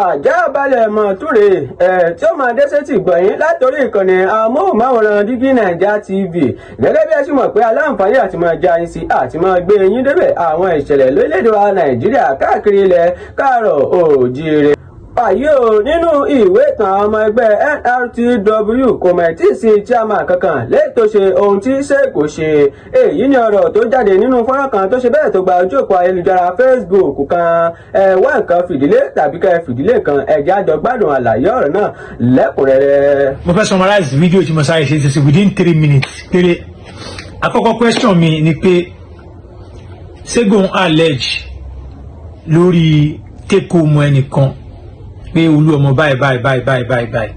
Àjá balẹ̀ mọ̀ túre ẹ̀ tí ó máa dé sétí gbọ̀nyìn látòrí ìkànnì amóhùnmáwòrán Dígí Naija TV. Gẹ́gẹ́ bí ẹ sì mọ̀ pé aláǹfààní àti máa já yín sí àti máa gbé yín débẹ̀ àwọn ìṣẹ̀lẹ̀ lórílẹ̀‐èdè wa Nàìjíríà káàkiri ilẹ̀ káàrọ̀ òjíire. Wàyí o, nínú ìwé ìtàn àwọn ọmọ ẹgbẹ́ NRTW, kò mọ̀ tí ì sí chairman kankan lẹ́yìn tó ṣe ohun tí Sego ṣe. Èyí ni ọ̀rọ̀ tó jáde nínú fọ́nrán kan tó ṣe bẹ́ẹ̀ tó gba ojú òpó ayélujára Facebook kan. Ẹ wá nǹkan fìdílé tàbí kẹ́ fìdílé kan, ẹ jẹ́ á jọ gbádùn àlàyé ọ̀rọ̀ náà lẹ́kùnrẹ́rẹ́. Mo fẹ́ summarize video tí mo sáré ṣe ṣe within 3 minutes péré. Àkọ́kọ́ question mi ni pé Sego ń allege lórí take home ẹnìkan pé olú ọmọ báyìí báyìí báyìí báyìí báyìí báyìí.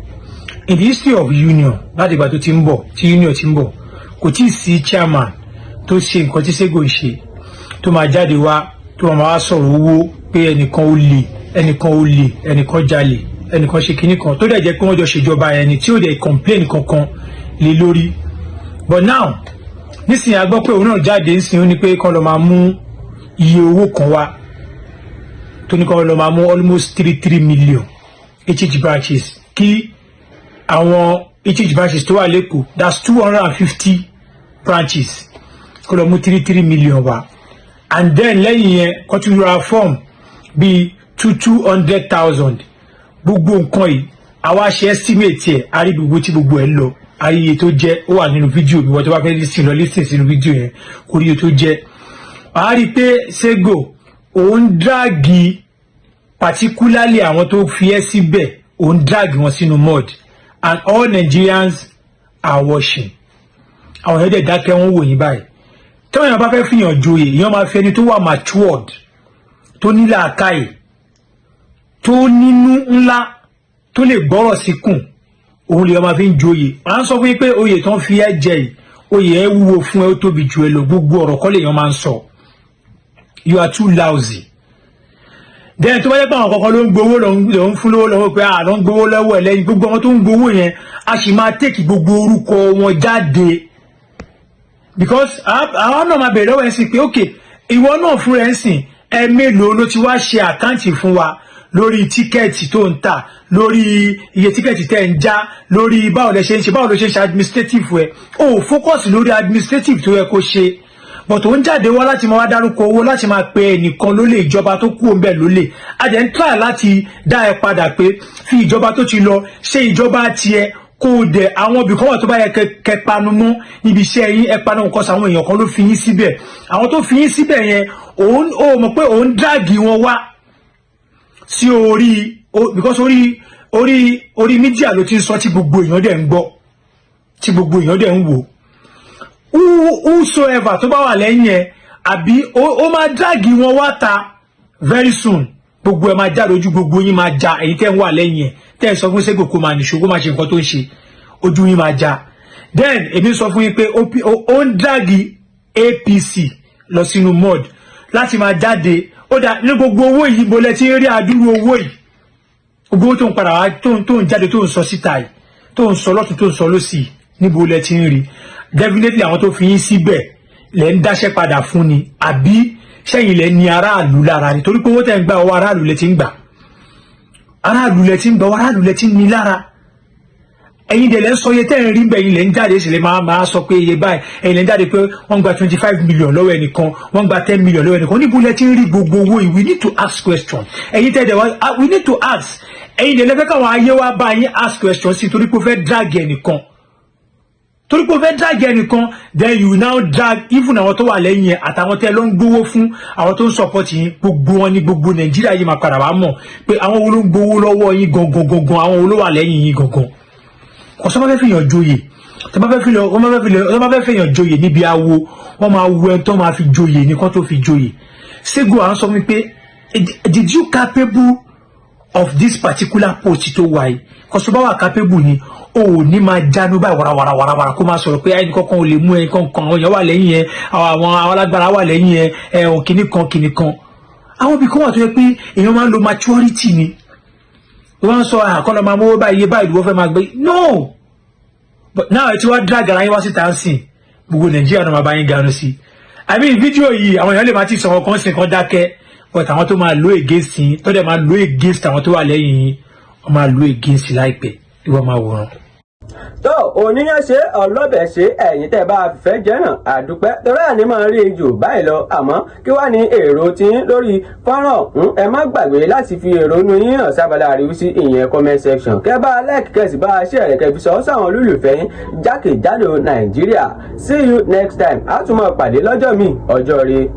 In the history of union, láti ìgbà tó ti ń bọ̀, tí union ti ń bọ̀, kò tí ì sí chairman tó ṣe nǹkan tí Sego ń ṣe, tó máa jáde wá, tó máa wá sọ̀rọ̀ owó pé ẹnìkan ó lè, ẹnìkan ó lè, ẹnìkan jalè, ẹnìkan ṣe kinní kan, tó dẹ̀ jẹ́ pé wọ́n jọ ṣèjọba ẹni tí ó dẹ̀ complain kankan lé lórí. But now, nísìnyí, a gbọ́ pé òun náà jáde nísìnyí, ó ní pé kán lọ máa mú iye owó kan wá, tó ní kán lọ máa mú almost 3 3 million each branches, kí àwọn each branches tó wà l'Ékòó, that's 250 branches, kó lọ mú 3 3 million wá. And then lẹ́yìn yẹn, kó tún ra form bíi 2 200,000. Gbogbo nǹkan yìí, àwa ṣe estimate ẹ̀, a rí gbogbo tí gbogbo ẹ̀ ń lọ, a rí iye tó jẹ́. Ó wà nínú fídíò mi. Wọ́n tó bá fẹ́ listen, lọ listen sínú fídíò yẹn, kó rí iye tó jẹ́. Wàá rí i pé Sego òun drag, particularly àwọn tó fi ẹ́ síbẹ̀, òun drag wọn sínú mud, and all Nigerians are watching. Àwọn èèyàn dẹ̀ dákẹ́, wọ́n wò yín báyìí. Tí wọ́n yàn bá fẹ́ fìyàn joyè, èèyàn máa fi ẹni tó wà matured, tó ní làákàyè, tó nínú ńlá, tó lè gbọ́rọ̀ síkùn, òun lè máa fi ń joyè. À ń sọ fún yín pé oyè tó ń fi ẹ́ jẹ yìí, oyè ẹ wúwo fún ẹ, ó tóbi jù ẹ lọ. Gbogbo ọ̀rọ̀ kọ́ lèèyàn máa ń sọ. You are too lousy. Then tó bá jẹ́ pé àwọn kankan ló ń gbowó, ló ń fún lówó lọ́wọ́, pé à ló ń gbowó lọ́wọ́ ẹ̀ lẹ́yìn, gbogbo àwọn tó ń gbowó yẹn, a sì máa take gbogbo orúkọ wọn jáde, because àwọn náà máa bẹ̀rẹ̀ lọ́wọ́ ẹ̀ sí pé, ok, ìwọ náà fúnra ẹ̀ ń sìn, ẹ mélòó ló ti wá ṣe account fún wa lórí ticket tó ń tà, lórí iye ticket tẹ́ ń já, lórí báwo lẹ ṣe ń ṣe, báwo ló ṣe ń ṣe administrative ẹ̀? O focus lórí administrative tó yẹ kó ṣe, but ó ń jáde wá láti máa wá dárúkọ owó, láti máa pe ẹnìkan lólè, ìjọba tó kú òun bẹ́ẹ̀ lólè. A dẹ̀ ń try láti dá ẹ padà pé fi ìjọba tó ti lọ ṣe ìjọba tiẹ̀, kó o dẹ̀ àwọn ibì kan wà tó bá yẹ kẹ panu mọ́ níbi iṣẹ́ yín, ẹ panu nǹkan. Sàwọn èèyàn kan ló fi yín síbẹ̀. Àwọn tó fi yín síbẹ̀ yẹn, òun ó mọ̀ pé òun drag wọn wá sí orí, because orí media ló ti ń sọ, tí gbogbo èèyàn dẹ̀ ń gbọ́, tí gbogbo èèyàn dẹ̀ ń wò. Whosoever tó bá wà lẹ́yìn ẹ̀, àbí ó máa drag wọn wá ta very soon, gbogbo ẹ̀ máa jáde, ojú gbogbo yín máa já. Èyí tẹ́ ń wà lẹ́yìn ẹ̀, tẹ́ ẹ̀ sọ fún Sego kó máa nìṣó, kó máa ṣe nǹkan tó ń ṣe, ojú yín máa já. Then èmi sọ fún yín pé ó ń drag APC lọ sínú mud láti máa jáde. Ó dà ní gbogbo owó yìí, mo lẹ ti ń rí àdúrú owó yìí, gbogbo owó tó ń padà wá, tó ń jáde, tó ń sọ síta yìí, tó ń sọ lọ́tún, tó ń sọ lọ́sì, níbo lẹ ti ń rí? Definitely, àwọn tó fi yín síbẹ̀ lẹ ń dáṣẹ́ padà fún ni, àbí sẹ́yìn lẹ ní aráàlú lára? Ni torí pé owó tẹ̀ ń gbà, owó aráàlú lẹ ti ń gbà, aráàlú lẹ ti ń gbà, aráàlú lẹ ti ń ní lára. Ẹ̀yin dẹ̀ lẹ́ ń sọ iye tẹ́ ń rí bẹ́ẹ̀. Ẹ̀yin lẹ́ ń jáde sì lè máa sọ pé iye báyìí. Ẹ̀yin lẹ́ ń jáde pé wọ́n gba 25 million lọ́wọ́ ẹnìkan, wọ́n gba 10 million lọ́wọ́ ẹnìkan. Níbo lẹ ti ń rí gbogbo owó yìí? We need to ask question. Ẹ̀yin tẹ́ dẹ̀ wá, we need to ask. Ẹ̀yin dẹ̀ lẹ́fẹ̀ẹ́ káwọn ayé wa bá yín ask question sí, torí pé ó fẹ́ drag ẹnìkan, torí pé ó fẹ́ drag ẹnìkan. Then you now drag even àwọn tó wà lẹ́yìn ẹ̀, àtàwọn tẹ́ ló ń gbowó fún, àwọn tó ń support yín, gbogbo wọn ní gbogbo Nàìjíríà yìí máa padà wá mọ̀ pé àwọn wo ló ń gbowó lọ́wọ́ yín gangan gangan, àwọn wo ló wà lẹ́yìn yín gangan. Kò sọ ma fẹ́ fìyàn joyè. Tó bá fẹ́ fi wọ́n máa fẹ́ fi wọ́n máa fẹ́ fìyàn joyè níbi awo, wọ́n máa wo ẹni tó máa fi joyè ní kán tó fi joyè. Sego, à ń sọ fún mi pé did you capable of this particular post tó wà yìí? Kò sọ bá wà capable ni, o ò ní máa jánu báyìí warawarawarawara, kó máa sọ̀rọ̀ pé ẹnì kankan ò lè mú ẹnì kankan, àwọn èèyàn wà lẹ́yìn ẹ, àwọn alágbára wà lẹ́yìn ẹ, ẹ ò kìnnì kan kìnnì kan. Àwọn ibì kan wà tó yẹ pé èèyàn máa ń lo maturity ni. Wọ́n sọ àkọlọ́ máa mówó báyìí, iye báyìí wọ́n fẹ́ máa gbé. No, but now ẹ ti wá drag ara yín wá síta ń sìn, gbogbo Nàìjíríà náà máa bá yín ganu sí. I mean, fídíò yìí, àwọn èèyàn lè máa ti sọ̀rọ̀ kan sìn kan dákẹ́. But àwọn tó máa lo against yín, tó dẹ̀ máa lo against àwọn tó wà lẹ́yìn yín, wọ́n máa lo against láìpẹ́. Ìwọ máa wòran. Tó oníyàn ṣe, ọlọ́bẹ̀ ṣe, ẹ̀yin tẹ́ bá fẹ́ jẹ́ náà, àdúpẹ́ torí àní máa rí jù báyìí lọ. Àmọ́ kí wàá ní èrò tí ń lórí fọ́nrán ọ̀hún? Ẹ má gbàgbé láti fi èrò inú yín hàn sábàlá àríwísí, ìyẹn comment section. Kẹ́ bá like, kẹ́ sì bá a share, kẹ́ fi sọ sáwọn olólùfẹ́ yín jákèjádò Nàìjíríà. See you next time, a tún máa pàdé lọ́jọ́ míì, ọjọ́ ire.